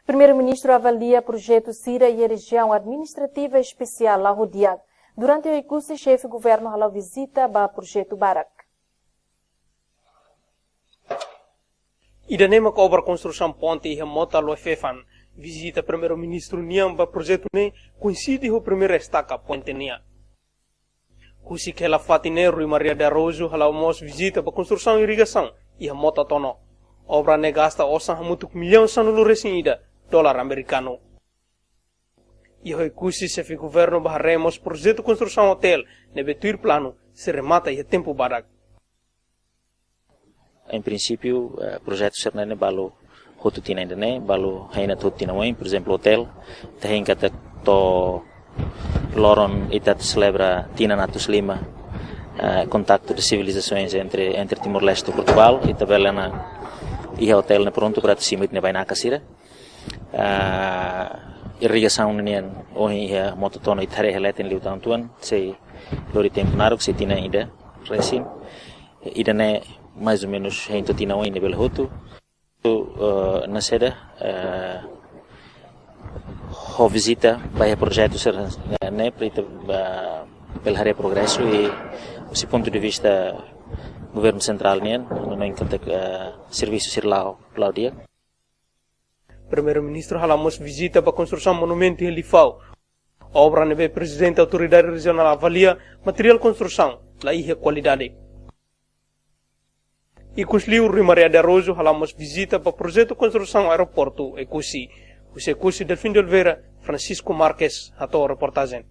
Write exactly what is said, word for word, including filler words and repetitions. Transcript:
Primeiru-Ministru avalia projetu sira iha rejiaun administrativa espesiál La'o Di'ak. Durante Oekusi, xefe governu hala'o vizita ba projetu barak. Ida-ne'e maka obra konstrusaun ponte iha mota Luefefan. Vizita Primeiru-Ministru nian ba projetu ne'e koinside ho primeira estaka ponte nian. Husik hela fatin ne'e, Rui Maria de Araújo hala'o mós vizita ba konstrusaun irrigasaun iha mota Tono. Obra ne'e gasta osan hamutuk millaun sanulu-resin-ida dolar amerikanu. Iha Oekusi, xefe governu bá haree mós projetu konstrusaun otél ne'ebé tuir planu sei remata iha tempu badak. Em princípio, eh, projetu sira-ne'e balu hotu tinan ida-ne'e, balu hein hotu tinan oin, por exemplo, otél, ita hein katak to'o loron ita selebra tinan atus lima, eh, kontaktu de sivilizasoens entre, entre Timor-Leste e Portugal, ita bele ona iha otél ne'e prontu para atu simu ita-nia bainaka sira. Ah, irrigasaun nian ohin iha mota Tono ita haree iha leten liután uitoan, sei lori tempu naruk, sei tinan ida resin. Ida-ne'e mais ou menus hein to'o tinan oin ne'e bele hotu. Tu, eh, na seda, eh, ho vizita ba iha projetu sira-ne'e para ita bá bele haree progresu i husi pontu de vista governu sentrál nian, no mós katak, eh, servisu sira la'o, la'o di'ak. Primeiru-Ministru hala'o mós vizita ba konstrusaun monumentu iha Lifau. Obra ne'ebé Prezidente Autoridade Rejionál avalia materiál konstrusaun la iha kualidade. Ikusliu, Rui Maria de Araújo hala'o mós vizita ba projetu konstrusaun aeroportu Oekusi. Husi Oekusi, Delfim de Oliveira, Francisco Marques, hato'o reportajen.